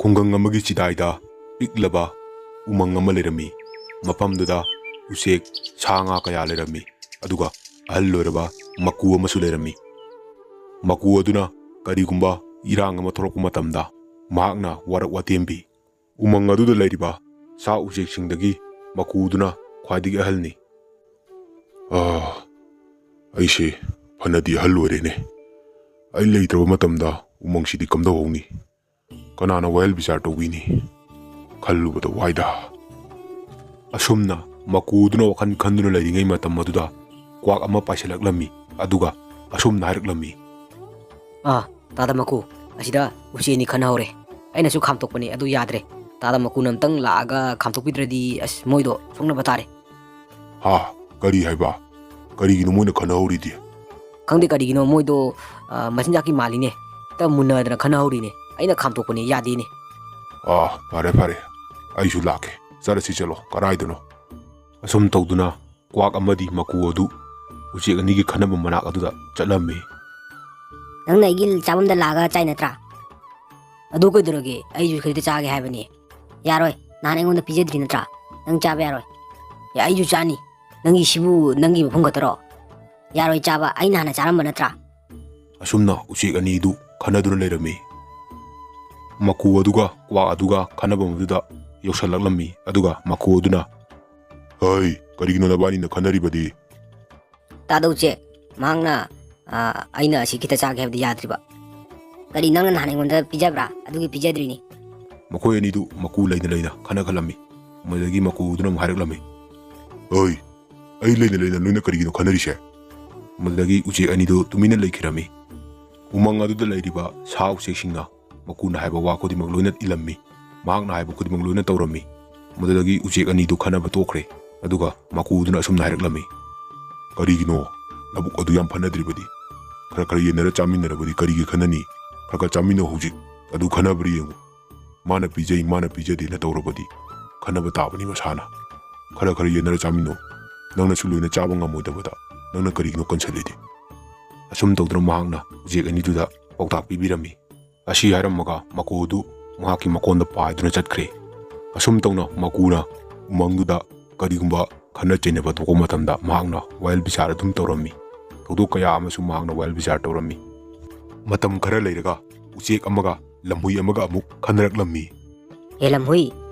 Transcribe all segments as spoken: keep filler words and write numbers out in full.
ꯈꯨꯡꯒꯪ ꯑꯃꯒꯤ ꯆꯤꯗꯥꯏꯗ ꯄꯤꯛꯂꯕ ꯎꯃꯪ ꯑꯃ ꯂꯩꯔꯝꯃꯤ꯫ ꯃꯐꯝꯗꯨꯗ ꯎꯆꯦꯛ, ꯁꯥ ꯉꯥ ꯀꯌꯥ ꯂꯩꯔꯝꯃꯤ꯫ ꯑꯗꯨꯒ ꯑꯍꯜ ꯑꯣꯏꯔꯕ ꯃꯀꯨ ꯑꯃꯁꯨ ꯂꯩꯔꯝꯃꯤ꯫ ꯃꯀꯨ ꯑꯗꯨꯅ ꯀꯔꯤꯒꯨꯝꯕ ꯏꯔꯥꯡ ꯑꯃ ꯊꯣꯛꯂꯛꯄ ꯃꯇꯝꯗ ꯃꯍꯥꯛꯅ ꯋꯥꯔꯛ ꯋꯥꯇꯦꯝꯕꯤ꯫ ꯎꯃꯪ ꯑꯗꯨꯗ ꯂꯩꯔꯤꯕ ꯁꯥ ꯎꯆꯦꯛꯁꯤꯡꯗꯒꯤ ꯃꯀꯨꯗꯨꯅ ꯈ꯭ꯋꯥꯏꯗꯒꯤ ꯑꯍꯜꯅꯤ꯫ "ꯑꯥ, ꯑꯩꯁꯦ ꯐꯅꯗꯤ ꯑꯍꯜ ꯑꯣꯏꯔꯦꯅꯦ꯫ ꯑꯩ ꯂꯩꯇ꯭ꯔꯕ ꯃꯇꯝꯗ ꯎꯃꯪꯁꯤꯗꯤ ꯀꯝꯗꯧꯍꯧꯅꯤ? ꯀꯅꯥꯅ ꯋꯥꯌꯦꯜ ꯕꯤꯆꯥꯔ ꯇꯧꯕꯤꯅꯤ? ꯈꯜꯂꯨꯕꯗ ꯋꯥꯏꯗ꯫" ꯑꯁꯨꯝꯅ ꯃꯀꯨꯗꯨꯅ ꯋꯥꯈꯜ ꯈꯟꯗꯨꯅ ꯂꯩꯔꯤꯉꯩ ꯃꯇꯝ ꯑꯗꯨꯗ ꯀ꯭ꯋꯥꯛ ꯑꯃ ꯄꯥꯏꯁꯤꯜꯂꯛꯂꯝꯃꯤ꯫ ꯑꯗꯨꯒ ꯑꯁꯨꯝꯅ ꯍꯥꯏꯔꯛꯂꯝꯃꯤ꯫ "ꯑꯥ, ꯇꯥꯗ ꯃꯀꯨ, ꯑꯁꯤꯗ ꯎꯆꯦꯛ ꯑꯅꯤ ꯈꯟꯅꯍꯧꯔꯦ꯫ ꯑꯩꯅꯁꯨ ꯈꯥꯝꯇꯣꯛꯄꯅꯦ, ꯑꯗꯨ ꯌꯥꯗ꯭ꯔꯦ꯫ ꯇꯥꯗ ꯃꯀꯨꯅ ꯑꯝꯇꯪ ꯂꯥꯛꯑꯒ ꯈꯥꯝꯇꯣꯛꯄꯤꯗ꯭ꯔꯗꯤ ꯑꯁ ꯃꯣꯏꯗꯣ ꯁꯣꯛꯅꯕ ꯇꯥꯔꯦ꯫" "ꯍꯥ? ꯀꯔꯤ ꯍꯥꯏꯕ? ꯀꯔꯤꯒꯤꯅꯣ ꯃꯣꯏꯅ ꯈꯟꯅꯍꯧꯔꯤꯗꯤ?" "ꯈꯪꯗꯦ ꯀꯔꯤꯒꯤꯅꯣ ꯃꯣꯏꯗꯣ, ꯑ, ꯃꯆꯤꯟꯖꯥꯛꯀꯤ ꯃꯥꯜꯂꯤꯅꯦ꯫ ꯍꯦꯛꯇ ꯃꯨꯟꯅꯗꯅ ꯈꯟꯅꯍꯧꯔꯤꯅꯦ꯫ ꯑꯩꯅ ꯈꯥꯝꯇꯣꯛꯄꯅꯦ, ꯌꯥꯗꯦꯅꯦ꯫" "ꯑꯥ, ꯐꯔꯦ ꯐꯔꯦ, ꯑꯩꯁꯨ ꯂꯥꯛꯀꯦ꯫ ꯆꯠꯂꯁꯤ ꯆꯠꯂꯣ꯫ ꯀꯔꯥꯏꯗꯅꯣ?" ꯑꯁꯨꯝ ꯇꯧꯗꯨꯅ ꯀ꯭ꯋꯥꯛ ꯑꯃꯗꯤ ꯃꯀꯨ ꯑꯗꯨ ꯎꯆꯦꯛ ꯑꯅꯤꯒꯤ ꯈꯟꯅꯕ ꯃꯅꯥꯛ ꯑꯗꯨꯗ ꯆꯠꯂꯝꯃꯤ꯫ "ꯅꯪꯅ ꯑꯩꯒꯤ ꯆꯥꯐꯝꯗ ꯂꯥꯛꯑꯒ ꯆꯥꯏ ꯅꯠꯇ꯭ꯔꯥ? ꯑꯗꯨ ꯀꯩꯗꯧꯔꯒꯦ? ꯑꯩꯁꯨ ꯈꯖꯤꯛꯇ ꯆꯥꯒꯦ ꯍꯥꯏꯕꯅꯤ꯫" "ꯌꯥꯔꯣꯏ, ꯅꯍꯥꯟ ꯑꯩꯉꯣꯟꯗ ꯄꯤꯖꯗ꯭ꯔꯤ ꯅꯠꯇ꯭ꯔꯥ? ꯅꯪ ꯆꯥꯕ ꯌꯥꯔꯣꯏ꯫" "ꯑꯦ, ꯑꯩꯁꯨ ꯆꯥꯅꯤ꯫ ꯅꯪꯒꯤ ꯁꯤꯕꯨ ꯅꯪꯒꯤ ꯃꯐꯝ ꯈꯛꯇꯔꯣ? ꯌꯥꯔꯣꯏ ꯆꯥꯕ, ꯑꯩꯅ ꯍꯥꯟꯅ ꯆꯥꯔꯝꯕ ꯅꯠꯇ꯭ꯔꯥ?" ꯑꯁꯨꯝꯅ ꯎꯆꯦꯛ ꯑꯅꯤꯗꯨ ꯈꯟꯅꯗꯨꯅ ꯂꯩꯔꯝꯃꯤ꯫ ꯃꯀꯨ ꯑꯗꯨꯒ ꯀ꯭ꯋꯥꯛ ꯑꯗꯨꯒ ꯈꯟꯅꯐꯝ ꯑꯗꯨꯗ ꯌꯧꯁꯜꯂꯛꯂꯝꯃꯤ꯫ ꯑꯗꯨꯒ ꯃꯀꯨ ꯑꯗꯨꯅ, "ꯍꯩ, ꯀꯔꯤꯒꯤꯅꯣ ꯅꯕꯥꯅꯤꯅ ꯈꯟꯅꯔꯤꯕꯗꯤ?" "ꯇꯥꯗ ꯎꯆꯦꯛ, ꯃꯍꯥꯛꯅ, ꯑ, ꯑꯩꯅ ꯑꯁꯤ ꯈꯤꯇ ꯆꯥꯒꯦ ꯍꯥꯏꯕꯗꯤ ꯌꯥꯗ꯭ꯔꯤꯕ꯫ ꯀꯔꯤ, ꯅꯪꯅ ꯅꯍꯥꯟ ꯑꯩꯉꯣꯟꯗ ꯄꯤꯖꯕ꯭ꯔꯥ? ꯑꯗꯨꯒꯤ ꯄꯤꯖꯗ꯭ꯔꯤꯅꯤ꯫" ꯃꯈꯣꯏ ꯑꯅꯤꯗꯨ ꯃꯀꯨ ꯂꯩꯅ ꯂꯩꯅ ꯈꯟꯅꯈꯠꯂꯝꯃꯤ꯫ ꯃꯗꯨꯗꯒꯤ ꯃꯀꯨꯗꯨꯅ ꯑꯃꯨꯛ ꯍꯥꯏꯔꯛꯂꯝꯃꯤ, "ꯍꯣꯏ, ꯑꯩ ꯂꯩꯅ ꯂꯩꯅ ꯅꯣꯏꯅ ꯀꯔꯤꯒꯤꯅꯣ ꯈꯟꯅꯔꯤꯁꯦ?" ꯃꯗꯨꯗꯒꯤ ꯎꯆꯦꯛ ꯑꯅꯤꯗꯨ ꯇꯨꯃꯤꯟꯅ ꯂꯩꯈꯤꯔꯝꯃꯤ꯫ ꯎꯃꯪ ꯑꯗꯨꯗ ꯂꯩꯔꯤꯕ ꯁꯥ ꯎꯆꯦꯛꯁꯤꯡꯅ ꯃꯀꯨꯅ ꯍꯥꯏꯕ ꯋꯥ ꯈꯨꯗꯤꯡꯃꯛ ꯂꯣꯏꯅ ꯏꯜꯂꯝꯃꯤ꯫ ꯃꯍꯥꯛꯅ ꯍꯥꯏꯕ ꯈꯨꯗꯤꯡꯃꯛ ꯂꯣꯏꯅ ꯇꯧꯔꯝꯃꯤ꯫ ꯃꯗꯨꯗꯒꯤ ꯎꯆꯦꯛ ꯑꯅꯤꯗꯨ ꯈꯟꯅꯕ ꯇꯣꯛꯈ꯭ꯔꯦ꯫ ꯑꯗꯨꯒ ꯃꯀꯨꯗꯨꯅ ꯑꯁꯨꯝꯅ ꯍꯥꯏꯔꯛꯂꯝꯃꯤ, "ꯀꯔꯤꯒꯤꯅꯣ ꯂꯧꯕꯨꯛ ꯑꯗꯨ ꯌꯥꯝ ꯐꯅꯗ꯭ꯔꯤꯕꯗꯤ? ꯈꯔ ꯈꯔ ꯌꯦꯟꯅꯔ ꯆꯥꯃꯤꯟꯅꯔꯕꯗꯤ ꯀꯔꯤꯒꯤ ꯈꯟꯅꯅꯤ? ꯈꯔ ꯈꯔ ꯆꯥꯃꯤꯟꯅꯧ ꯍꯧꯖꯤꯛ꯫ ꯑꯗꯨ ꯈꯟꯅꯕ꯭ꯔꯥ ꯌꯦꯡꯉꯨ꯫ ꯃꯥꯅ ꯄꯤꯖꯩ, ꯃꯥꯅ ꯄꯤꯖꯗꯦꯅ ꯇꯧꯔꯕꯗꯤ ꯈꯟꯅꯕ ꯇꯥꯕꯅꯤ ꯃꯁꯥꯅ꯫ ꯈꯔ ꯈꯔ ꯌꯦꯟꯅꯔ ꯆꯥꯃꯤꯟꯅꯧ꯫ ꯅꯪꯅꯁꯨ ꯂꯣꯏꯅ ꯆꯥꯕ ꯉꯝꯃꯣꯏꯗꯕꯗ ꯅꯪꯅ ꯀꯔꯤꯒꯤꯅꯣ ꯀꯟꯁꯤꯜꯂꯤꯗꯤ?" ꯑꯁꯨꯝ ꯇꯧꯗꯨꯅ ꯃꯍꯥꯛꯅ ꯎꯆꯦꯛ ꯑꯅꯤꯗꯨꯗ ꯄꯥꯎꯇꯥꯛ ꯄꯤꯕꯤꯔꯝꯃꯤ꯫ ꯑꯁꯤ ꯍꯥꯏꯔꯝꯃꯒ ꯃꯀꯨ ꯑꯗꯨ ꯃꯍꯥꯛꯀꯤ ꯃꯀꯣꯟꯗ ꯄꯥꯏꯗꯨꯅ ꯆꯠꯈ꯭ꯔꯦ꯫ ꯑꯁꯨꯝ ꯇꯧꯅ ꯃꯀꯨꯅ ꯎꯃꯪꯗꯨꯗ ꯀꯔꯤꯒꯨꯝꯕ ꯈꯠꯅ ꯆꯩꯅꯕ ꯊꯣꯛꯄ ꯃꯇꯝꯗ ꯃꯍꯥꯛꯅ ꯋꯥꯌꯦꯜ ꯕꯤꯆꯥꯔ ꯑꯗꯨꯝ ꯇꯧꯔꯝꯃꯤ꯫ ꯊꯧꯗꯣꯛ ꯀꯌꯥ ꯑꯃꯁꯨ ꯃꯍꯥꯛꯅ ꯋꯥꯌꯦꯜ ꯕꯤꯆꯥꯔ ꯇꯧꯔꯝꯃꯤ꯫ ꯃꯇꯝ ꯈꯔ ꯂꯩꯔꯒ ꯎꯆꯦꯛ ꯑꯃꯒ ꯂꯝꯍꯨꯏ ꯑꯃꯒ ꯑꯃꯨꯛ ꯈꯟꯅꯔꯛꯂꯝꯃꯤ꯫ "ꯍꯦ ꯂꯝꯍꯨꯏ,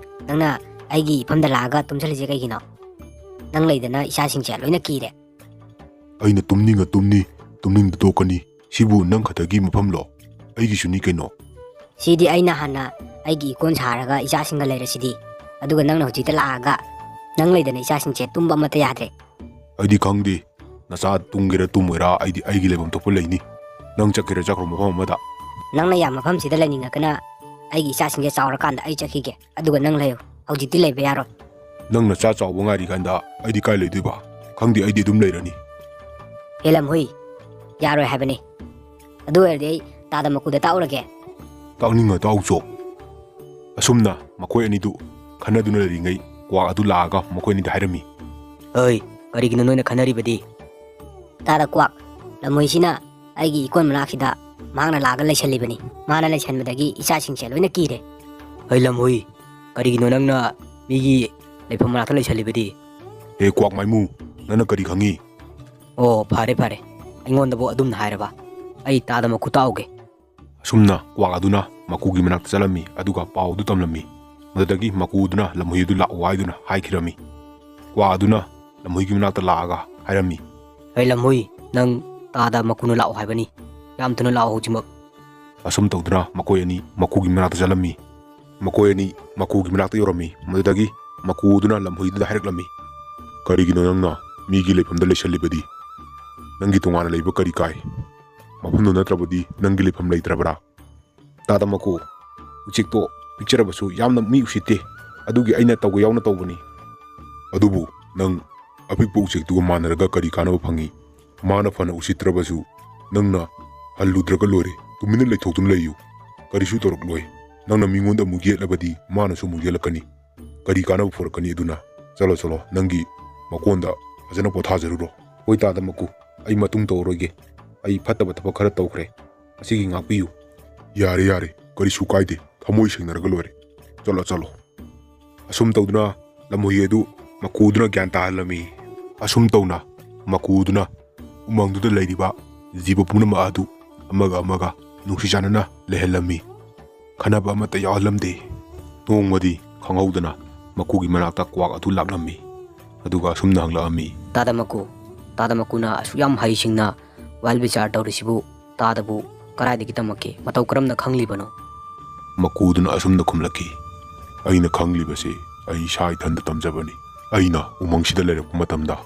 ꯅꯪꯅ ꯑꯩꯒꯤ ꯏꯐꯝꯗ ꯂꯥꯛꯑꯒ ꯇꯨꯝꯁꯤꯜꯂꯤꯁꯦ ꯀꯩꯒꯤꯅꯣ? ꯅꯪ ꯂꯩꯗꯅ ꯏꯆꯥꯁꯤꯡꯁꯦ ꯂꯣꯏꯅ ꯀꯤꯔꯦ꯫" "ꯑꯩꯅ ꯇꯨꯝꯅꯤꯡꯉ ꯇꯨꯝꯅꯤ, ꯇꯨꯝꯅꯤꯡꯗ ꯇꯣꯛꯀꯅꯤ꯫ ꯁꯤꯕꯨ ꯅꯪ ꯈꯛꯇꯒꯤ ꯃꯐꯝꯂꯣ? ꯑꯩꯒꯤꯁꯨꯅꯤ ꯀꯩꯅꯣ꯫" "ꯁꯤꯗꯤ ꯑꯩꯅ ꯍꯥꯟꯅ ꯑꯩꯒꯤ ꯏꯀꯣꯟ ꯁꯥꯔꯒ ꯏꯆꯥꯁꯤꯡꯒ ꯂꯩꯔꯁꯤꯗꯤ, ꯑꯗꯨꯒ ꯅꯪꯅ ꯍꯧꯖꯤꯛꯇ ꯂꯥꯛꯑꯒ ꯅꯪ ꯂꯩꯗꯅ ꯏꯆꯥꯁꯤꯡꯁꯦ ꯇꯨꯝꯕ ꯑꯃꯠꯇ ꯌꯥꯗ꯭ꯔꯦ꯫" "ꯑꯩꯗꯤ ꯈꯪꯗꯦ, ꯅꯆꯥ ꯇꯨꯝꯒꯦꯔꯥ ꯇꯨꯝꯃꯣꯏꯔꯥ, ꯑꯩꯗꯤ ꯑꯩꯒꯤ ꯂꯩꯐꯝ ꯊꯣꯛꯄ ꯂꯩꯅꯤ꯫ ꯅꯪ ꯆꯠꯀꯦꯔꯥ ꯆꯠꯈ꯭ꯔꯣ ꯃꯐꯝ ꯑꯃꯗ꯫" "ꯅꯪꯅ ꯌꯥꯝ ꯃꯐꯝꯁꯤꯗ ꯂꯩꯅꯤꯡꯉꯒꯅ ꯑꯩꯒꯤ ꯏꯆꯥꯁꯤꯡꯁꯦ ꯆꯥꯎꯔꯀꯥꯟꯗ ꯑꯩ ꯆꯠꯈꯤꯒꯦ, ꯑꯗꯨꯒ ꯅꯪ ꯂꯩꯌꯨ, ꯍꯧꯖꯤꯛꯇꯤ ꯂꯩꯕ ꯌꯥꯔꯣꯏ꯫" "ꯅꯪ ꯅꯆꯥ ꯆꯥꯎꯕ ꯉꯥꯏꯔꯤꯀꯥꯟꯗ ꯑꯩꯗꯤ ꯀꯥꯏ ꯂꯩꯗꯣꯏꯕ? ꯈꯪꯗꯦ, ꯑꯩꯗꯤ ꯑꯗꯨꯝ ꯂꯩꯔꯅꯤ꯫" "ꯍꯦ ꯂꯝꯍꯨꯏ, ꯌꯥꯔꯣꯏ ꯍꯥꯏꯕꯅꯤ꯫ ꯑꯗꯨ ꯑꯣꯏꯔꯗꯤ ꯑꯩ ꯇꯥꯗ ꯃꯀꯨꯗ ꯇꯥꯛꯎꯔꯒꯦ꯫" "ꯇꯥꯛꯅꯤꯡꯉ ꯇꯥꯛꯎꯆꯣ꯫" ꯑꯁꯨꯝꯅ ꯃꯈꯣꯏ ꯑꯅꯤꯗꯨ ꯈꯟꯅꯗꯨꯅ ꯂꯩꯔꯤꯉꯩ ꯀ꯭ꯋꯥꯛ ꯑꯗꯨ ꯂꯥꯛꯑꯒ ꯃꯈꯣꯏ ꯑꯅꯤꯗ ꯍꯥꯏꯔꯝꯃꯤ꯫ "ꯑꯩ, ꯀꯔꯤꯒꯤꯅꯣ ꯅꯣꯏꯅ ꯈꯟꯅꯔꯤꯕꯗꯤ?" "ꯇꯥꯗ ꯀ꯭ꯋꯥꯛ, ꯂꯝꯍꯨꯏꯁꯤꯅ ꯑꯩꯒꯤ ꯏꯀꯣꯟ ꯃꯅꯥꯛꯁꯤꯗ ꯃꯍꯥꯛꯅ ꯂꯥꯛꯑꯒ ꯂꯩꯁꯜꯂꯤꯕꯅꯤ꯫ ꯃꯥꯅ ꯂꯩꯁꯟꯕꯗꯒꯤ ꯏꯆꯥꯁꯤꯡꯁꯦ ꯂꯣꯏꯅ ꯀꯤꯔꯦ꯫" "ꯍꯩ ꯂꯝꯍꯨꯏ, ꯀꯔꯤꯒꯤꯅꯣ ꯅꯪꯅ ꯃꯤꯒꯤ ꯂꯩꯐꯝ ꯃꯅꯥꯛꯇ ꯂꯩꯁꯜꯂꯤꯕꯗꯤ?" "ꯍꯦ ꯀ꯭ꯋꯥꯛ ꯃꯥꯏꯃꯨ, ꯅꯪꯅ ꯀꯔꯤ ꯈꯪꯉꯤ?" "ꯑꯣ, ꯐꯔꯦ, ꯐꯔꯦ꯫ ꯑꯩꯉꯣꯟꯗꯕꯨ ꯑꯗꯨꯝꯅ ꯍꯥꯏꯔꯕ? ꯑꯩ ꯇꯥꯗ ꯃꯀꯨ ꯇꯥꯛꯎꯒꯦ꯫" ꯑꯁꯨꯝꯅ ꯀ꯭ꯋꯥꯛ ꯑꯗꯨꯅ ꯃꯀꯨꯒꯤ ꯃꯅꯥꯛꯇ ꯆꯠꯂꯝꯃꯤ, ꯑꯗꯨꯒ ꯄꯥꯎ ꯑꯗꯨ ꯇꯝꯂꯝꯃꯤ꯫ ꯃꯗꯨꯗꯒꯤ ꯃꯀꯨ ꯑꯗꯨꯅ ꯂꯝꯍꯨꯏ ꯑꯗꯨ ꯂꯥꯛꯑꯣ ꯍꯥꯏꯗꯨꯅ ꯍꯥꯏꯈꯤꯔꯝꯃꯤ꯫ ꯀ꯭ꯋꯥꯛ ꯑꯗꯨꯅ ꯂꯝꯍꯨꯏꯒꯤ ꯃꯅꯥꯛꯇ ꯂꯥꯛꯑꯒ ꯍꯥꯏꯔꯝꯃꯤ꯫ "ꯍꯩ ꯂꯝꯍꯨꯏ, ꯅꯪ ꯇꯥꯗ ꯃꯀꯨꯅ ꯂꯥꯛꯑꯣ ꯍꯥꯏꯕꯅꯤ꯫ ꯌꯥꯝ ꯊꯨꯅ ꯂꯥꯛꯑꯣ ꯍꯧꯖꯤꯛꯃꯛ꯫" ꯑꯁꯨꯝ ꯇꯧꯗꯨꯅ ꯃꯈꯣꯏ ꯑꯅꯤ ꯃꯀꯨꯒꯤ ꯃꯅꯥꯛꯇ ꯆꯠꯂꯝꯃꯤ꯫ ꯃꯈꯣꯏ ꯑꯅꯤ ꯃꯀꯨꯒꯤ ꯃꯅꯥꯛꯇ ꯌꯧꯔꯝꯃꯤ꯫ ꯃꯗꯨꯗꯒꯤ ꯃꯀꯨ ꯑꯗꯨꯅ ꯂꯝꯍꯨꯏꯗꯨꯗ ꯍꯥꯏꯔꯛꯂꯝꯃꯤ, "ꯀꯔꯤꯒꯤꯅꯣ ꯅꯪꯅ ꯃꯤꯒꯤ ꯂꯩꯐꯝꯗ ꯂꯩꯁꯜꯂꯤꯕꯗꯤ? ꯅꯪꯒꯤ ꯇꯣꯉꯥꯟꯅ ꯂꯩꯕ ꯀꯔꯤ ꯀꯥꯏ? ꯃꯐꯝꯗꯨ ꯅꯠꯇ꯭ꯔꯕꯗꯤ ꯅꯪꯒꯤ ꯂꯩꯐꯝ ꯂꯩꯇ꯭ꯔꯕ꯭ꯔꯥ?" "ꯇꯥꯗ ꯃꯀꯨ, ꯎꯆꯦꯛꯇꯣ ꯄꯤꯛꯆꯔꯕꯁꯨ ꯌꯥꯝꯅ ꯃꯤ ꯎꯁꯤꯠꯇꯦ꯫ ꯑꯗꯨꯒꯤ ꯑꯩꯅ ꯇꯧꯒꯦ ꯌꯥꯎꯅ ꯇꯧꯕꯅꯤ꯫" "ꯑꯗꯨꯕꯨ ꯅꯪ ꯑꯄꯤꯛꯄ ꯎꯆꯦꯛꯇꯨꯒ ꯃꯥꯟꯅꯔꯒ ꯀꯔꯤ ꯀꯥꯟꯅꯕ ꯐꯪꯉꯤ? ꯃꯥꯅ ꯐꯅ ꯎꯁꯤꯠꯇ꯭ꯔꯕꯁꯨ ꯅꯪꯅ ꯍꯜꯂꯨꯗ꯭ꯔꯒ ꯂꯣꯏꯔꯦ꯫ ꯇꯨꯃꯤꯟꯅ ꯂꯩꯊꯣꯛꯇꯨꯅ ꯂꯩꯌꯨ꯫ ꯀꯔꯤꯁꯨ ꯇꯧꯔꯛꯂꯣꯏ꯫ ꯅꯪꯅ ꯃꯤꯉꯣꯟꯗ ꯑꯃꯨꯛ ꯌꯦꯠꯂꯕꯗꯤ ꯃꯥꯅꯁꯨ ꯑꯃꯨꯛ ꯌꯦꯠꯂꯛꯀꯅꯤ꯫ ꯀꯔꯤ ꯀꯥꯟꯅꯕ ꯄꯨꯔꯛꯀꯅꯤ ꯑꯗꯨꯅ? ꯆꯠꯂꯣ, ꯆꯠꯂꯣ, ꯅꯪꯒꯤ ꯃꯀꯣꯟꯗ ꯐꯖꯅ ꯄꯣꯊꯥꯖꯔꯨꯔꯣ꯫" "ꯍꯣꯏ ꯇꯥꯗ ꯃꯀꯨ, ꯑꯩ ꯃꯇꯨꯡ ꯇꯧꯔꯔꯣꯏꯒꯦ꯫ ꯑꯩ ꯐꯠꯇꯕ ꯊꯕꯛ ꯈꯔ ꯇꯧꯈ꯭ꯔꯦ꯫ ꯑꯁꯤꯒꯤ ꯉꯥꯛꯄꯤꯌꯨ꯫" "ꯌꯥꯔꯦ, ꯌꯥꯔꯦ, ꯀꯔꯤꯁꯨ ꯀꯥꯏꯗꯦ꯫ ꯊꯃꯣꯏ ꯁꯦꯡꯅꯔꯒ ꯂꯣꯏꯔꯦ꯫ ꯆꯠꯂꯣ, ꯆꯠꯂꯣ꯫ ꯑꯁꯨꯝ ꯇꯧꯗꯨꯅ ꯂꯝꯍꯨꯏ ꯑꯗꯨ ꯃꯀꯨꯗꯨꯅ ꯒ꯭ꯌꯥꯟ ꯇꯥꯍꯜꯂꯝꯃꯤ꯫ ꯑꯁꯨꯝ ꯇꯧꯅ ꯃꯀꯨꯗꯨꯅ ꯎꯃꯪꯗꯨꯗ ꯂꯩꯔꯤꯕ ꯖꯤꯕ ꯄꯨꯝꯅꯃꯛ ꯑꯗꯨ ꯑꯃꯒ ꯑꯃꯒ ꯅꯨꯡꯁꯤ ꯆꯥꯟꯅꯅ ꯂꯩꯍꯜꯂꯝꯃꯤ꯫ ꯈꯟꯅꯕ ꯑꯃꯠꯇ ꯌꯥꯎꯍꯜꯂꯝꯗꯦ꯫ ꯅꯣꯡꯃꯗꯤ ꯈꯪꯍꯧꯗꯅ ꯃꯀꯨꯒꯤ ꯃꯅꯥꯛꯇ ꯀ꯭ꯋꯥꯛ ꯑꯗꯨ ꯂꯥꯛꯂꯝꯃꯤ꯫ ꯑꯗꯨꯒ ꯑꯁꯨꯝꯅ ꯍꯪꯂꯛꯑꯝꯃꯤ꯫ ꯇꯥꯗ ꯃꯀꯨ, ꯇꯥꯗ ꯃꯀꯨꯅ ꯑꯁꯨꯛ ꯌꯥꯝ ꯍꯩꯁꯤꯡꯅ ꯋꯥꯏꯜ ꯕꯤꯆꯥꯔ ꯇꯧꯔꯤꯁꯤꯕꯨ ꯇꯥꯗꯕꯨ ꯀꯗꯥꯏꯗꯒꯤ ꯇꯝꯃꯛꯀꯦ? ꯃꯇꯧ ꯀꯔꯝꯅ ꯈꯪꯂꯤꯕꯅꯣ? ꯃꯀꯨꯗꯨꯅ ꯑꯁꯨꯝꯅ ꯈꯨꯝꯂꯛꯈꯤ꯫ ꯑꯩꯅ ꯈꯪꯂꯤꯕꯁꯤ ꯑꯩ ꯏꯁꯥ ꯏꯊꯟꯗ ꯇꯝꯖꯕꯅꯤ꯫ ꯑꯩꯅ ꯎꯃꯪꯁꯤꯗ ꯂꯩꯔꯛꯄ ꯃꯇꯝꯗ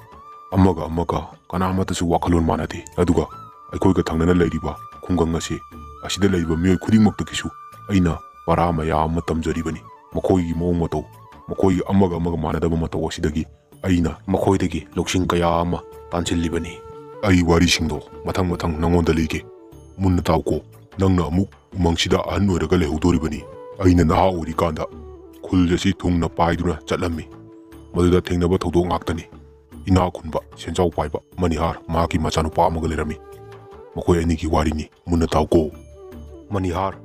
ꯑꯃꯒ ꯑꯃꯒ ꯀꯅꯥꯃꯠꯇꯁꯨ ꯋꯥꯈꯜꯂꯣꯟ ꯃꯥꯟꯅꯗꯦ꯫ ꯑꯗꯨꯒ ꯑꯩꯈꯣꯏꯒ ꯊꯪꯅꯅ ꯂꯩꯔꯤꯕ ꯈꯨꯡꯒꯪ ꯑꯁꯤ, ꯑꯁꯤꯗ ꯂꯩꯔꯤꯕ ꯃꯤꯑꯣꯏ ꯈꯨꯗꯤꯡꯃꯛꯇꯒꯤꯁꯨ ꯑꯩꯅ ꯄꯔꯥ ꯃꯌꯥꯝ ꯑꯃ ꯇꯝꯖꯔꯤꯕꯅꯤ꯫ ꯃꯈꯣꯏꯒꯤ ꯃꯑꯣꯡ ꯃꯇꯧ, ꯃꯈꯣꯏꯒꯤ ꯑꯃꯒ ꯑꯃꯒ ꯃꯥꯟꯅꯗꯕ ꯃꯇꯧ ꯑꯁꯤꯗꯒꯤ ꯑꯩꯅ ꯃꯈꯣꯏꯗꯒꯤ ꯂꯧꯁꯤꯡ ꯀꯌꯥ ꯑꯃ ꯇꯥꯟꯁꯤꯜꯂꯤꯕꯅꯤ꯫ ꯑꯩ ꯋꯥꯔꯤꯁꯤꯡꯗꯣ ꯃꯊꯪ ꯃꯊꯪ ꯅꯉꯣꯟꯗ ꯂꯤꯒꯦ꯫ ꯃꯨꯟꯅ ꯇꯥꯎꯀꯣ꯫ ꯅꯪꯅ ꯑꯃꯨꯛ ꯎꯃꯪꯁꯤꯗ ꯑꯍꯟ ꯑꯣꯏꯔꯒ ꯂꯩꯍꯧꯗꯣꯔꯤꯕꯅꯤ꯫ ꯑꯩꯅ ꯅꯍꯥ ꯑꯣꯏꯔꯤꯀꯥꯟꯗ ꯈꯨꯜ ꯑꯁꯤ ꯊꯨꯡꯅ ꯄꯥꯏꯗꯨꯅ ꯆꯠꯂꯝꯃꯤ꯫ ꯃꯗꯨꯗ ꯊꯦꯡꯅꯕ ꯊꯧꯗꯣꯛ ꯉꯥꯛꯇꯅꯤ꯫ ꯏꯅꯥꯛ ꯈꯨꯟꯕ ꯁꯦꯟꯖꯥꯎ ꯄꯥꯏꯕ ꯃꯅꯤꯍꯥꯔ ꯃꯍꯥꯛꯀꯤ ꯃꯆꯥꯅꯨꯄꯥ ꯑꯃꯒ ꯂꯩꯔꯝꯃꯤ꯫ ꯃꯈꯣꯏ ꯑꯅꯤꯒꯤ ꯋꯥꯔꯤꯅꯤ, ꯃꯨꯟꯅ ꯇꯥꯎꯀꯣ꯫ ꯃꯅꯤꯍꯥꯔ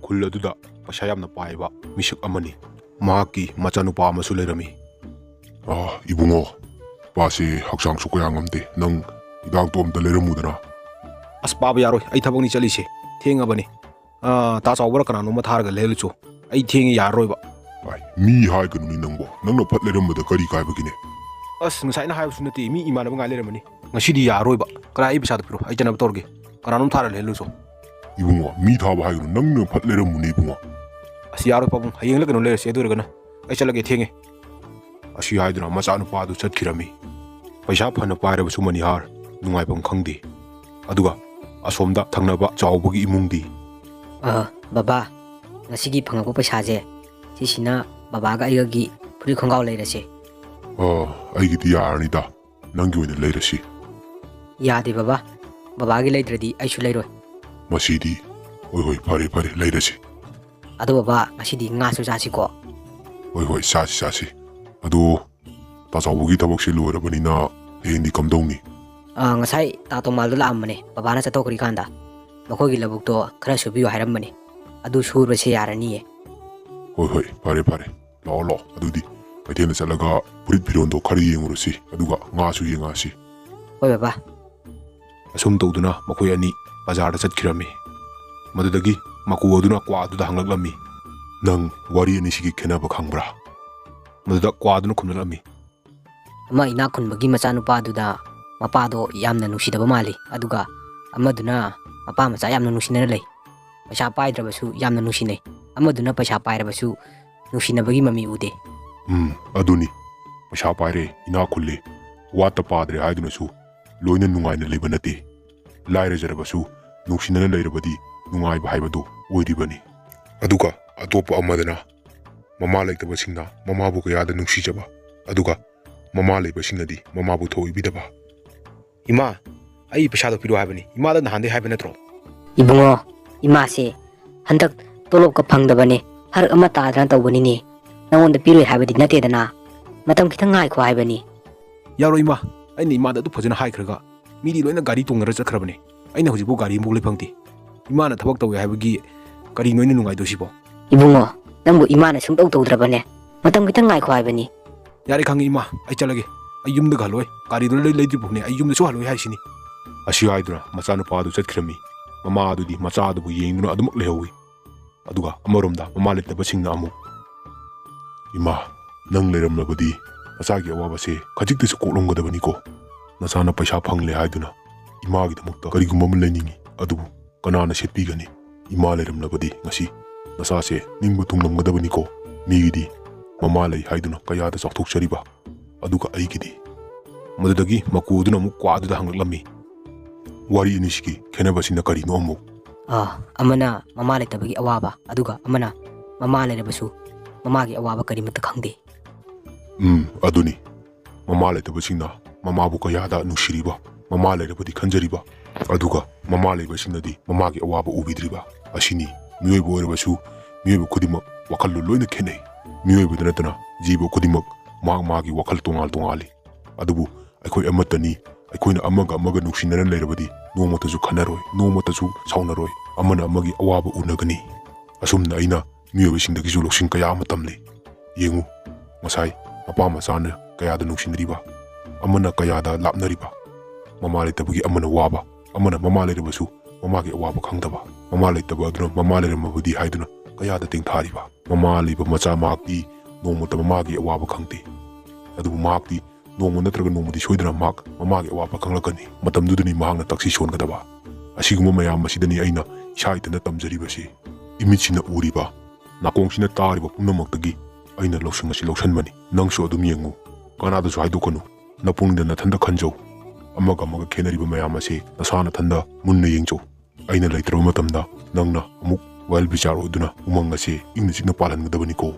ꯈꯨꯜ ꯑꯗꯨꯗ ꯄꯩꯁꯥ ꯌꯥꯝꯅ ꯄꯥꯏꯕ ꯃꯤꯁꯛ ꯑꯃꯅꯤ꯫ ꯃꯍꯥꯛꯀꯤ ꯃꯆꯥꯅꯨꯄꯥ ꯑꯃꯁꯨ ꯂꯩꯔꯝꯃꯤ꯫ ꯑꯥ, ꯏꯕꯨꯡꯉꯣ, ꯏꯄꯥꯁꯦ ꯍꯛꯆꯥꯡꯁꯨ ꯀꯌꯥ ꯉꯝꯗꯦ꯫ ꯅꯪ ꯍꯤꯗꯥꯛꯇꯣ ꯑꯝꯇ ꯂꯩꯔꯝꯃꯨꯗꯅ꯫ ꯑꯁ, ꯄꯥꯕ ꯌꯥꯔꯣꯏ꯫ ꯑꯩ ꯊꯕꯛꯅꯤ ꯆꯠꯂꯤꯁꯦ꯫ ꯊꯦꯡꯉꯕꯅꯤ꯫ ꯑꯥ, ꯇꯥ ꯆꯥꯎꯕꯔ ꯀꯅꯥꯅꯣꯝꯃ ꯊꯥꯔꯒ ꯂꯩꯍꯜꯂꯨꯆꯣ꯫ ꯑꯩ ꯊꯦꯡꯉꯦ, ꯌꯥꯔꯔꯣꯏꯕ꯫ ꯑꯥꯏ, ꯃꯤ ꯍꯥꯏꯒꯅꯨꯅꯦ ꯅꯪꯕꯣ꯫ ꯅꯪꯅ ꯐꯠ ꯂꯩꯔꯝꯕꯗ ꯀꯔꯤ ꯀꯥꯏꯕꯒꯤꯅꯦ? ꯑꯁ, ꯉꯁꯥꯏꯅ ꯍꯥꯏꯕꯁꯨ ꯅꯠꯇꯦ꯫ ꯃꯤ ꯏꯃꯥꯟꯅꯕ ꯉꯥꯏ ꯂꯩꯔꯝꯃꯅꯤ꯫ ꯉꯁꯤꯗꯤ ꯌꯥꯔꯔꯣꯏꯕ꯫ ꯀꯅꯥ, ꯑꯩ ꯄꯩꯁꯥꯗꯣ ꯄꯤꯔꯣ꯫ ꯑꯩ ꯆꯠꯅꯕ ꯇꯧꯔꯒꯦ꯫ ꯀꯅꯥꯅꯣꯝ ꯊꯥꯔ ꯂꯩꯍꯜꯂꯨꯆꯣ꯫ ꯏꯕꯨꯡꯉꯣ, ꯃꯤ ꯊꯥꯕ ꯍꯥꯏꯒꯅꯨ꯫ ꯅꯪꯅ ꯐꯠ ꯂꯩꯔꯝꯃꯨꯅꯦ ꯏꯕꯨꯡꯉꯣ꯫ ꯑꯁ, ꯌꯥꯔꯣꯏ ꯄꯥꯕꯨꯡ꯫ ꯍꯌꯦꯡꯂ ꯀꯩꯅꯣ ꯂꯩꯔꯁꯦ꯫ ꯑꯗꯨ ꯑꯣꯏꯔꯒꯅ ꯑꯩ ꯆꯠꯂꯒꯦ, ꯊꯦꯡꯉꯦ꯫ ꯑꯁꯤ ꯍꯥꯏꯗꯨꯅ ꯃꯆꯥꯅꯨꯄꯥꯗꯨ ꯆꯠꯈꯤꯔꯝꯃꯤ꯫ ꯄꯩꯁꯥ ꯐꯅ ꯄꯥꯏꯔꯕꯁꯨ ꯃꯅꯤꯍꯥꯔ ꯅꯨꯡꯉꯥꯏꯐꯝ ꯈꯪꯗꯦ꯫ ꯑꯗꯨꯒ ꯑꯁꯣꯝꯗ ꯊꯪꯅꯕ ꯆꯥꯎꯕꯒꯤ ꯏꯃꯨꯡꯗꯤ꯫ ꯑ, ꯕꯕꯥ, ꯉꯁꯤꯒꯤ ꯐꯪꯉꯛꯄ ꯄꯩꯁꯥꯁꯦ, ꯁꯤꯁꯤꯅ ꯕꯕꯥꯒ ꯑꯩꯒꯒꯤ ꯐꯨꯔꯤꯠ ꯈꯣꯡꯒ꯭ꯔꯥꯎ ꯂꯩꯔꯁꯦ꯫ ꯑ, ꯑꯩꯒꯤꯗꯤ ꯌꯥꯔꯅꯤꯗ꯫ ꯅꯪꯒꯤ ꯑꯣꯏꯅ ꯂꯩꯔꯁꯤ꯫ ꯌꯥꯗꯦ ꯕꯕꯥ, ꯕꯕꯥꯒꯤ ꯂꯩꯗ꯭ꯔꯗꯤ ꯑꯩꯁꯨ ꯂꯩꯔꯣꯏ꯫ ꯃꯁꯤꯗꯤ꯫ ꯍꯣꯏ, ꯍꯣꯏ, ꯐꯔꯦ, ꯐꯔꯦ, ꯂꯩꯔꯁꯤ꯫ ꯑꯗꯣ ꯕꯕꯥ, ꯉꯁꯤꯗꯤ ꯉꯥꯁꯨ ꯆꯥꯁꯤꯀꯣ꯫ ꯍꯣꯏ, ꯍꯣꯏ, ꯆꯥꯁꯤ, ꯆꯥꯁꯤ꯫ ꯑꯗꯣ ꯇꯥ ꯆꯥꯎꯕꯒꯤ ꯊꯕꯛꯁꯦ ꯂꯣꯏꯔꯕꯅꯤꯅ ꯍꯌꯦꯡꯗꯤ ꯀꯝꯗꯧꯅꯤ? ꯑꯥ, ꯉꯁꯥꯏ ꯇꯥ ꯇꯣꯃꯥꯜꯗꯣ ꯂꯥꯛꯑꯝꯕꯅꯦ, ꯕꯕꯥꯅ ꯆꯠꯊꯣꯛꯈ꯭ꯔꯤꯀꯥꯟꯗ꯫ ꯃꯈꯣꯏꯒꯤ ꯂꯧꯕꯨꯛꯇꯣ ꯈꯔ ꯁꯨꯕꯤꯌꯨ ꯍꯥꯏꯔꯝꯕꯅꯦ꯫ ꯑꯗꯨ ꯁꯨꯔꯁꯦ ꯌꯥꯔꯅꯤꯌꯦ꯫ ꯍꯣꯏ ꯍꯣꯏ, ꯐꯔꯦ ꯐꯔꯦ, ꯂꯥꯛꯑꯣ ꯂꯥꯛꯑꯣ꯫ ꯑꯗꯨꯗꯤ ꯀꯩꯊꯦꯜꯗ ꯆꯠꯂꯒ ꯐꯨꯔꯤꯠ ꯐꯤꯔꯣꯟꯗꯣ ꯈꯔ ꯌꯦꯡꯉꯨꯔꯁꯤ, ꯑꯗꯨꯒ ꯉꯥꯁꯨ ꯌꯦꯡꯉꯛꯑꯁꯤ꯫ ꯍꯣꯏ ꯕꯕꯥ꯫ ꯑꯁꯨꯝ ꯇꯧꯗꯨꯅ ꯃꯈꯣꯏ ꯑꯅꯤ ꯕꯖꯥꯔꯗ ꯆꯠꯈꯤꯔꯝꯃꯤ꯫ ꯃꯗꯨꯗꯒꯤ ꯃꯀꯨ ꯑꯗꯨꯅ ꯀ꯭ꯋꯥ ꯑꯗꯨꯗ ꯍꯪꯂꯛꯂꯝꯃꯤ, "ꯅꯪ ꯋꯥꯔꯤ ꯑꯅꯤꯁꯤꯒꯤ ꯈꯦꯠꯅꯕ ꯈꯪꯕ꯭ꯔꯥ?" ꯃꯗꯨꯗ ꯀ꯭ꯋꯥ ꯑꯗꯨꯅ ꯈꯨꯝꯂꯛꯂꯝꯃꯤ, ꯑꯃ ꯏꯅꯥꯛ ꯈꯨꯟꯕꯒꯤ ꯃꯆꯥꯅꯨꯄꯥꯗꯨꯗ ꯃꯄꯥꯗꯣ ꯌꯥꯝꯅ ꯅꯨꯡꯁꯤꯗꯕ ꯃꯥꯜꯂꯤ, ꯑꯗꯨꯒ ꯑꯃꯗꯨꯅ ꯃꯄꯥ ꯃꯆꯥ ꯌꯥꯝꯅ ꯅꯨꯡꯁꯤꯅꯅ ꯂꯩ꯫ ꯄꯩꯁꯥ ꯄꯥꯏꯗ꯭ꯔꯕꯁꯨ ꯌꯥꯝꯅ ꯅꯨꯡꯁꯤꯅꯩ, ꯑꯃꯗꯨꯅ ꯄꯩꯁꯥ ꯄꯥꯏꯔꯕꯁꯨ ꯅꯨꯡꯁꯤꯅꯕꯒꯤ ꯃꯃꯤ ꯎꯗꯦ꯫ ꯎꯝ, ꯑꯗꯨꯅꯤ꯫ ꯄꯩꯁꯥ ꯄꯥꯏꯔꯦ, ꯏꯅꯥꯛ ꯈꯨꯜꯂꯦ, ꯋꯥꯠꯇ ꯄꯥꯗ꯭ꯔꯦ ꯍꯥꯏꯗꯨꯅꯁꯨ ꯂꯣꯏꯅ ꯅꯨꯡꯉꯥꯏꯅ ꯂꯩꯕ ꯅꯠꯇꯦ꯫ ꯂꯥꯏꯔꯖꯔꯕꯁꯨ ꯅꯨꯡꯁꯤꯅꯅ ꯂꯩꯔꯕꯗꯤ ꯅꯨꯡꯉꯥꯏꯕ ꯍꯥꯏꯕꯗꯨ ꯑꯣꯏꯔꯤꯕꯅꯤ꯫ ꯑꯗꯨꯒ ꯑꯇꯣꯞꯄ ꯑꯃꯗꯅ ꯃꯃꯥ ꯂꯩꯇꯕꯁꯤꯡꯅ ꯃꯃꯥꯕꯨ ꯀꯌꯥꯗ ꯅꯨꯡꯁꯤꯖꯕ, ꯑꯗꯨꯒ ꯃꯃꯥ ꯂꯩꯕꯁꯤꯡꯅꯗꯤ ꯃꯃꯥꯕꯨ ꯊꯑꯣꯏꯕꯤꯗꯕ꯫ "ꯏꯃꯥ, ꯑꯩ ꯄꯩꯁꯥꯗꯣ ꯄꯤꯔꯛꯑꯣ ꯍꯥꯏꯕꯅꯤ, ꯏꯃꯥꯗ ꯅꯍꯥꯟꯗꯩ ꯍꯥꯏꯕ ꯅꯠꯇ꯭ꯔꯣ?" "ꯏꯕꯨꯡꯉꯣ, ꯏꯃꯥꯁꯦ ꯍꯟꯗꯛ ꯇꯣꯂꯣꯞꯀ ꯐꯪꯗꯕꯅꯦ, ꯐꯔꯛ ꯑꯃ ꯇꯥꯗꯅ ꯇꯧꯕꯅꯤꯅꯦ꯫ ꯅꯪꯉꯣꯟꯗ ꯄꯤꯔꯣꯏ ꯍꯥꯏꯕꯗꯤ ꯅꯠꯇꯦꯗꯅ, ꯃꯇꯝ ꯈꯤꯇꯪ ꯉꯥꯏꯈꯣ ꯍꯥꯏꯕꯅꯤ꯫" "ꯌꯥꯔꯣꯏ ꯏꯃꯥ, ꯑꯩꯅ ꯏꯃꯥꯗ ꯑꯗꯨ ꯐꯖꯅ ꯍꯥꯏꯈ꯭ꯔꯒ ꯃꯤꯗꯤ ꯂꯣꯏꯅ ꯒꯥꯔꯤ ꯇꯣꯡꯅꯔ ꯆꯠꯈ꯭ꯔꯕꯅꯦ꯫ ꯑꯩꯅ ꯍꯧꯖꯤꯛꯐꯥꯎ ꯒꯥꯔꯤ ꯑꯃꯐꯥꯎ ꯂꯩꯐꯝꯗꯦ꯫ ꯏꯃꯥꯅ ꯊꯕꯛ ꯇꯧꯋꯦ ꯍꯥꯏꯕꯒꯤ ꯀꯔꯤꯅꯣ ꯑꯩꯅ ꯅꯨꯡꯉꯥꯏꯗꯣꯏꯁꯤꯕꯣ?" "ꯏꯕꯨꯡꯉꯣ, ꯅꯪꯕꯨ ꯏꯃꯥꯅ ꯁꯨꯡꯇꯧ ꯇꯧꯗ꯭ꯔꯕꯅꯦ꯫ ꯃꯇꯝ ꯈꯤꯇꯪ ꯉꯥꯏꯈꯣ ꯍꯥꯏꯕꯅꯤ꯫" "ꯌꯥꯔꯦ, ꯈꯪꯉꯦ ꯏꯃꯥ, ꯑꯩ ꯆꯠꯂꯒꯦ꯫ ꯑꯩ ꯌꯨꯝꯗꯒ ꯍꯜꯂꯣꯏ꯫ ꯒꯥꯔꯤꯗꯨ ꯂꯩ-, ꯂꯩꯗ꯭ꯔꯤ ꯐꯥꯎꯅꯦ ꯑꯩ ꯌꯨꯝꯗꯁꯨ ꯍꯜꯂꯣꯏ ꯍꯥꯏꯁꯤꯅꯤ꯫" ꯑꯁꯤ ꯍꯥꯏꯗꯨꯅ ꯃꯆꯥꯅꯨꯄꯥ ꯑꯗꯨ ꯆꯠꯈ꯭ꯔꯝꯃꯤ꯫ ꯃꯃꯥ ꯑꯗꯨꯗꯤ ꯃꯆꯥ ꯑꯗꯨꯕꯨ ꯌꯦꯡꯗꯨꯅ ꯑꯗꯨꯃꯛ ꯂꯩꯍꯧꯏ꯫ ꯑꯗꯨꯒ ꯑꯃꯔꯣꯝꯗ ꯃꯃꯥ ꯂꯩꯇꯕꯁꯤꯡꯅ ꯑꯃꯨꯛ, "ꯏꯃꯥ, ꯅꯪ ꯂꯩꯔꯝꯂꯕꯗꯤ ꯅꯆꯥꯒꯤ ꯑꯋꯥꯕꯁꯦ ꯈꯖꯤꯛꯇꯁꯨ ꯀꯣꯛꯂꯝꯒꯗꯕꯅꯤꯀꯣ꯫ ꯅꯆꯥꯅ ꯄꯩꯁꯥ ꯐꯪꯂꯦ ꯍꯥꯏꯗꯨꯅ ꯏꯃꯥꯒꯤꯗꯃꯛꯇ ꯀꯔꯤꯒꯨꯝꯕ ꯑꯃ ꯂꯩꯅꯤꯡꯏ, ꯑꯗꯨꯕꯨ ꯀꯅꯥꯅ ꯁꯦꯠꯄꯤꯒꯅꯤ? ꯏꯃꯥ ꯂꯩꯔꯝꯂꯕꯗꯤ ꯉꯁꯤ ꯅꯆꯥꯁꯦ ꯅꯤꯡꯕ ꯊꯨꯡꯂꯝꯒꯗꯕꯅꯤꯀꯣ꯫ ꯃꯤꯒꯤꯗꯤ ꯃꯃꯥ ꯂꯩ ꯍꯥꯏꯗꯨꯅ ꯀꯌꯥꯗ ꯆꯥꯎꯊꯣꯛꯆꯔꯤꯕ, ꯑꯗꯨꯒ ꯑꯩꯒꯤꯗꯤ?" ꯃꯗꯨꯗꯒꯤ ꯃꯀꯨ ꯑꯗꯨꯅ ꯑꯃꯨꯛ ꯀ꯭ꯋꯥ ꯑꯗꯨꯗ ꯍꯪꯂꯛꯂꯝꯃꯤ, "ꯋꯥꯔꯤ ꯑꯅꯤꯁꯤꯒꯤ ꯈꯦꯠꯅꯕꯁꯤꯅ ꯀꯔꯤꯅꯣ ꯑꯃꯨꯛ?" "ꯑꯥ, ꯑꯃꯅ ꯃꯃꯥ ꯂꯩꯇꯕꯒꯤ ꯑꯋꯥꯕ, ꯑꯗꯨꯒ ꯑꯃꯅ ꯃꯃꯥ ꯂꯩꯔꯕꯁꯨ ꯃꯃꯥꯒꯤ ꯑꯋꯥꯕ ꯀꯔꯤꯃꯠꯇ ꯈꯪꯗꯦ꯫" "ꯎꯝ, ꯑꯗꯨꯅꯤ꯫ ꯃꯃꯥ ꯂꯩꯇꯕꯁꯤꯡꯅ ꯃꯃꯥꯕꯨ ꯀꯌꯥꯗ ꯅꯨꯡꯁꯤꯔꯤꯕ, ꯃꯃꯥ ꯂꯩꯔꯕꯗꯤ ꯈꯟꯖꯔꯤꯕ, ꯑꯗꯨꯒ ꯃꯃꯥ ꯂꯩꯕꯁꯤꯡꯅꯗꯤ ꯃꯃꯥꯒꯤ ꯑꯋꯥꯕ ꯎꯕꯤꯗ꯭ꯔꯤꯕ꯫ ꯑꯁꯤꯅꯤ, ꯃꯤꯑꯣꯏꯕ ꯑꯣꯏꯔꯕꯁꯨ ꯃꯤꯑꯣꯏꯕ ꯈꯨꯗꯤꯡꯃꯛ ꯋꯥꯈꯜꯂꯣꯟ ꯂꯣꯏꯅ ꯈꯦꯠꯅꯩ꯫ ꯃꯤꯑꯣꯏꯕꯗ ꯅꯠꯇꯅ ꯖꯤꯕ ꯈꯨꯗꯤꯡꯃꯛ ꯃꯍꯥꯛ ꯃꯥꯒꯤ ꯋꯥꯈꯜ ꯇꯣꯉꯥꯟ ꯇꯣꯉꯥꯜꯂꯤ꯫ ꯑꯗꯨꯕꯨ ꯑꯩꯈꯣꯏ ꯑꯃꯠꯇꯅꯤ꯫ ꯑꯩꯈꯣꯏꯅ ꯑꯃꯒ ꯑꯃꯒ ꯅꯨꯡꯁꯤꯅꯅ ꯂꯩꯔꯕꯗꯤ ꯅꯣꯡꯃꯇꯁꯨ ꯈꯟꯅꯔꯣꯏ, ꯅꯣꯡꯃꯇꯁꯨ ꯁꯥꯎꯅꯔꯣꯏ, ꯑꯃꯅ ꯑꯃꯒꯤ ꯑꯋꯥꯕ ꯎꯅꯒꯅꯤ꯫" ꯑꯁꯨꯝꯅ ꯑꯩꯅ ꯃꯤꯑꯣꯏꯕꯁꯤꯡꯗꯒꯤꯁꯨ ꯂꯧꯁꯤꯡ ꯀꯌꯥ ꯑꯃ ꯇꯝꯂꯤ꯫ ꯌꯦꯡꯉꯨ, ꯉꯁꯥꯏ ꯃꯄꯥ ꯃꯆꯥꯅ ꯀꯌꯥꯗ ꯅꯨꯡꯁꯤꯅꯔꯤꯕ, ꯑꯃꯅ ꯀꯌꯥꯗ ꯂꯥꯞꯅꯔꯤꯕ, ꯃꯃꯥ ꯂꯩꯇꯕꯒꯤ ꯑꯃꯅ ꯋꯥꯕ, ꯑꯃꯅ ꯃꯃꯥ ꯂꯩꯔꯕꯁꯨ ꯃꯃꯥꯒꯤ ꯑꯋꯥꯕ ꯈꯪꯗꯕ, ꯃꯃꯥ ꯂꯩꯇꯕ ꯑꯗꯨꯅ ꯃꯃꯥ ꯂꯩꯔꯝꯃꯕꯗꯤ ꯍꯥꯏꯗꯨꯅ ꯀꯌꯥꯗ ꯇꯦꯡꯊꯥꯔꯤꯕ꯫ ꯃꯃꯥ ꯂꯩꯕ ꯃꯆꯥ ꯃꯍꯥꯛꯇꯤ ꯅꯣꯡꯃꯇ ꯃꯃꯥꯒꯤ ꯑꯋꯥꯕ ꯈꯪꯗꯦ꯫ ꯑꯗꯨꯕꯨ ꯃꯍꯥꯛꯇꯤ ꯅꯣꯡꯃ ꯅꯠꯇ꯭ꯔꯒ ꯅꯣꯡꯃꯗꯤ ꯁꯣꯏꯗꯅ ꯃꯍꯥꯛ ꯃꯃꯥꯒꯤ ꯑꯋꯥꯕ ꯈꯪꯂꯛꯀꯅꯤ꯫ ꯃꯇꯝꯗꯨꯗꯅꯤ ꯃꯍꯥꯛꯅ ꯇꯛꯁꯤ ꯁꯣꯟꯒꯗꯕ꯫ ꯑꯁꯤꯒꯨꯝꯕ ꯃꯌꯥꯝ ꯑꯁꯤꯗꯅꯤ ꯑꯩꯅ ꯏꯁꯥ ꯏꯊꯟꯇ ꯇꯝꯖꯔꯤꯕꯁꯤ꯫ ꯏꯃꯤꯠꯁꯤꯅ ꯎꯔꯤꯕ, ꯅꯥꯀꯣꯡꯁꯤꯅ ꯇꯥꯔꯤꯕ ꯄꯨꯝꯅꯃꯛꯇꯒꯤ ꯑꯩꯅ ꯂꯧꯁꯤꯡ ꯑꯁꯤ ꯂꯧꯁꯤꯟꯕꯅꯤ꯫ ꯅꯪꯁꯨ ꯑꯗꯨꯝ ꯌꯦꯡꯉꯨ꯫ ꯀꯅꯥꯗꯁꯨ ꯍꯥꯏꯗꯣꯛꯀꯅꯨ꯫ ꯅꯄꯨꯛꯅꯤꯡꯗ ꯅꯊꯟꯇ ꯈꯟꯖꯧ꯫ ꯑꯃꯒ ꯑꯃꯒ ꯈꯦꯠꯅꯔꯤꯕ ꯃꯌꯥꯝ ꯑꯁꯤ ꯅꯁꯥ ꯅꯊꯟꯗ ꯃꯨꯟꯅ ꯌꯦꯡꯖꯧ꯫ ꯑꯩꯅ ꯂꯩꯇ꯭ꯔꯕ ꯃꯇꯝꯗ ꯅꯪꯅ ꯑꯃꯨꯛ ꯋꯥꯌꯦꯜ ꯕꯤꯆꯥꯔ ꯑꯣꯏꯗꯨꯅ ꯎꯃꯪ ꯑꯁꯤ ꯏꯪꯅ ꯆꯤꯛꯅ ꯄꯥꯜꯍꯟꯒꯗꯕꯅꯤꯀꯣ꯫